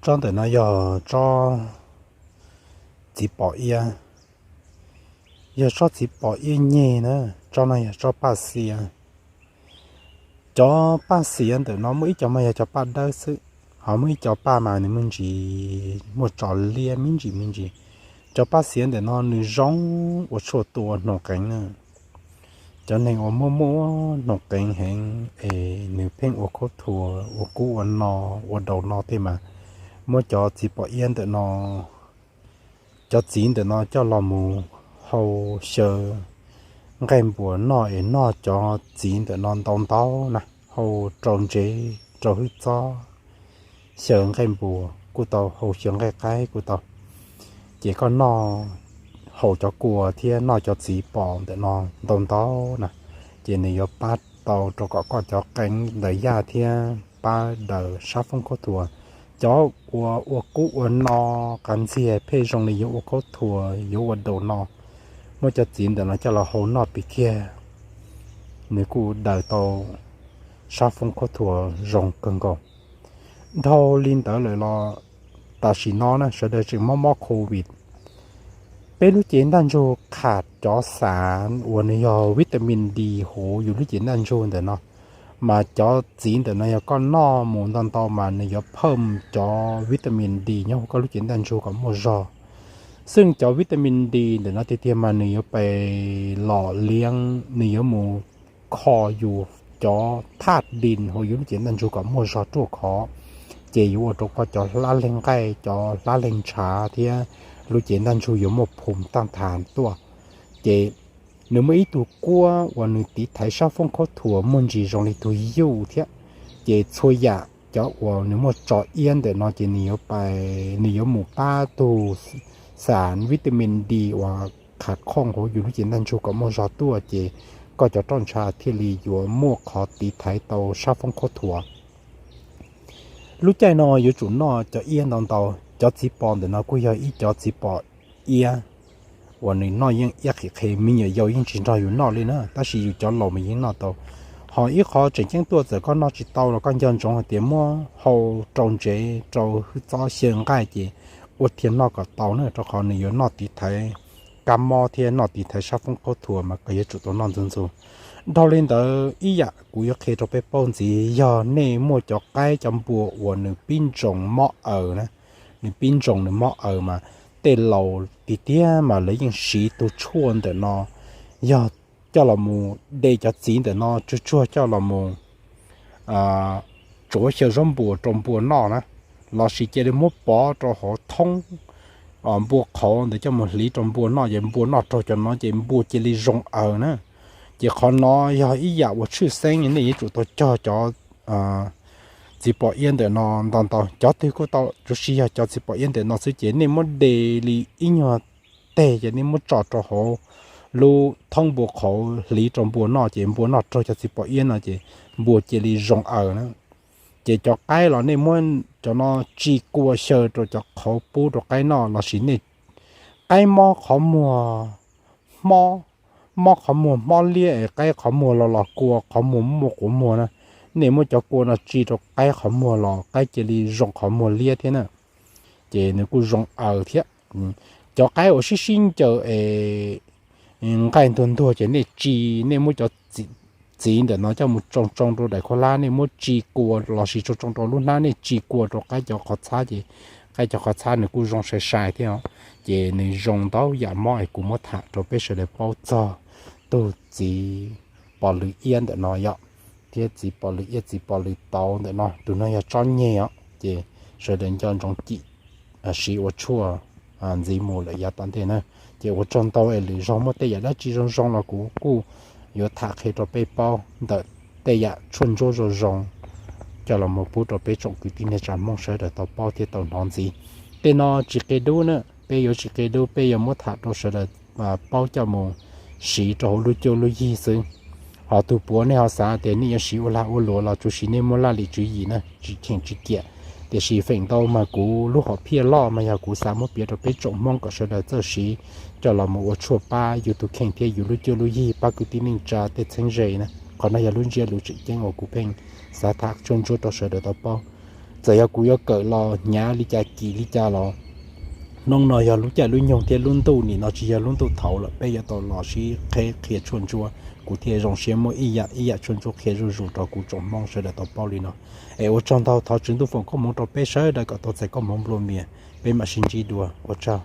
Tsob ntawm no yog tsob txiv pos iab, yog tsob txiv pos iab nyeg na. Tsob no yog tsob paj xiav. Cov paj xiav ntawm no muaj ib co mas yog cov paj dawb xwb, ho muaj ib co paj mas nws me ntsis muaj tso liab me ntsis me ntsis. Cov paj xiav ntawm no nws zoo ua tshuaj tua hnoos qeev na. Cov neeg uas muaj muaj hnoos qeev heev es nws pheej ua khaub thuas ua kub ua no, ua daus no tej mas muab cov txiv pos iab ntawm no, cov txiv ntawm no coj los mus hau xyaw nqaij npuas noj es noj cov txiv ntawm no ntau ntau na, hau rau ntsev rau hwj txob, xyaw nqaij npuas kuj tau, hau xyaw nqaij qaib kuj tau. Ces koj noj, haus cov kua thiab noj cov txiv pos ntawm no ntau ntau na, ces nws yuav pab tau rau kom koj cov qeev ntawm yaj thiab pab daws sab foob khaub thuas. Cov uas ua kub ua no, qav ntxiag pheej zoo li yuav ua khaub thuas yuav ua daus no, muab cov txiv ntawm no coj los hau noj pig kiag, nws kuj daws tau sab foob khaub thuas zoo kawg nkaus. Dhau li ntawd lawm los tam sim no na sawv daws tseem mob mob covid, peb lub cev ntaj ntsug kham cov xav uas nws yog vitamin D huv yus lub cev ntaj ntsug ntawm no, mas cov txiv ntawm no yog koj noj mus ntau ntau mas nws yuav phawj cov vitamin D nyob huv koj lub cev ntaj ntsug kom muaj zog. Xwj cov vitamin D ntawm no tiag tiag mas nws yuav pes los liab, nws yuav mus kho yus cov thaj dij huv yus lub cev ntaj ntsug kom muaj zog ruaj khov, ces yuav ua rau koj cov hlab leeg nqaij, cov hlab leeg ntshav thiab lub cev ntaj ntsug yuav muaj phum taj thas tuaj. Ces nws muaj ib tug kuab uas nws tiv thaiv sab foob khaub thuas muaj ntsis zoo li tug yuj thiab. Ces txhua yam cov uas nws muaj tso iab ntawm no ces nws yuav pais, nws yuav mus pab tug xav vitamin D uas kham khooj huv yus lub cev ntaj ntsug kom muaj zog tuaj, ces koj cov roj ntsha thiaj li yuav muaj qhov tiv thaiv tau sab foob khaub thuas. Lub caij no yuav tsum noj cov iab ntau ntau. Cov txiv pos ntawm no kuj yog ib cov txiv pos iab uas nws noj yeej iab qhis qhe, me nyuam yaus yeej tsis nrog yus noj li na, tab sis yus cov laus mas yeej noj tau. Ho ib qhov tseem ceeb tuaj txawm koj noj tsis tau los koj nco ntsoov hais tias muab hau rau ntsev rau hwj txob xyaw nqaij ces ua thiaj noj kom tau na, rau qhov nws yuav noj tiv thaiv kab mob thiab noj tiv thaiv sab foob khaub thuas mas koj yuav tsum tau noj ntxug ntxug. Dhau li ntawd ib yam kuv yuav qhia rau peb paub ntxiv, yog nej muaj cov qaib cov npua uas nws pib ntsoos mob aws na, nws pib ntsoos nws mob aws mas tej laus tiag tiag mas lawv yeej siv tus tshuaj ntawm no, yog coj los mus de cov txiv ntawm no tsuag tsuag coj los mus tsuav xyaw zaub npua rau npua noj na, lossis cia li muab pov rau hauv thoob npua qhauv ntawd coj mus hliv rau npua noj, ces npua noj raug cov no ces npua cia li zoo aws na. Ces qhov no yog ib yam uas tshwj xeeb nej yuav tsum tau cog cov txiv pos iab ntawm no ntau ntau. Cov twg kuj tau, tab sis yog cov txiv pos iab ntawm no xwb ces nej muab de li ib nyuag teg ces nej muab tso rau hauv lub thoob npua qhauv hliv rau npua noj, ces npua noj raug cov txiv pos iab no ces npua cia li zoo aws na. Ces cov qaib los nej muab cov no tsi kua xyaw rau cov qhauv pub rau qaib noj, lossis nej qaib mob qhov muag hmob, mob qhov muag hmob liab es qaib qhov muag los los kua, qhov muag muaj quav muag na, nej muab cov kua no tsi rau qaib qhov muag los qaib cia li zoo qhov muag liab thiab na. Ces nws kuj zoo aws thiab. Cov qaib uas sib sib ncaws es nqaij ntuag ntuag ces nej tsi, nej muab cov txiv ntawm no coj mus tsoo tsoo rau daim khaub hlab, nej muab tsi kua lossis tsoo tsoo rau lub hnab, nej tsi kua rau qaib cov qhov txhab ces qaib cov qhov txhab nws kuj zoo sai sai thiab os. Ces nws zoo ntau yam mob es kuv muab tham rau peb sawv daws paub txog tug txiv pos lwm iab ntawm no yom, thiab txiv pos lwm iab, txiv pos lwm tauv ntawm no, tus no yog tsob nyeg os. Ces sawv daws nco ntsoov cim siv ua tshuaj ntxiv mus lawm yav tom ntej na. Ces ua tsaug ntau es lwm zaug muaj tej yam dab tsi zoo zoo los kuv kuj yuav tham qhia rau peb paub ntawm tej yam tshuaj ntsuab zoo zoo coj los mus pub rau peb tsoom kwv tij neej tsa Hmoob sawv daws tau paub thiab tau hnov ntxiv. Tej no tsis qia dub na, peb yuav tsis qia dub, peb yuav muab tham rau sawv daws paub coj mus siv rau hauv lub cuab lub yig xwb. Ho tus puav nej ho xav tias nej yuav siv ua lag ua luam los tsuas siv nej muaj laj lim tswv yim na, tsis cheem tsis ciam. Tiam sis feem ntau mas kuv lub hom phiaj loj mas yog kuv xav muab piav rau peb tsoom Hmoob kom sawv daws txawj siv coj los mus ua tshuaj pab yus tus kheej thiab yus lub cuab lub yig, pab kwv tij neej tsa tej txheeb ze na. Qhov no yog lub ntsiab lus tseem ceeb uas kuv pheej xav tham tshuaj ntsuab rau sawv daws tau paub. Txawm yog kuv yuav kawm los hnyav li cas kim li cas los, hnub no yog lub caij lub nyoog thiab lub ntuj nim no tsis yog lub ntuj thaud lawm, peb yuav tau los sib qheb qhia tshuaj ntsuab. Kuv thiaj zoo siab muaj ib yam ib yam tshuaj ntsuab qhia zuj zus rau kuv tsoom Hmoob sawv daws tau paub li no. Es ua tsaug ntau, thov Tswv Ntuj foom koob hmoov rau peb sawv daws kom tau txais koob hmoov nplua mias. Peb mam sib ntsib dua, ua tsaug.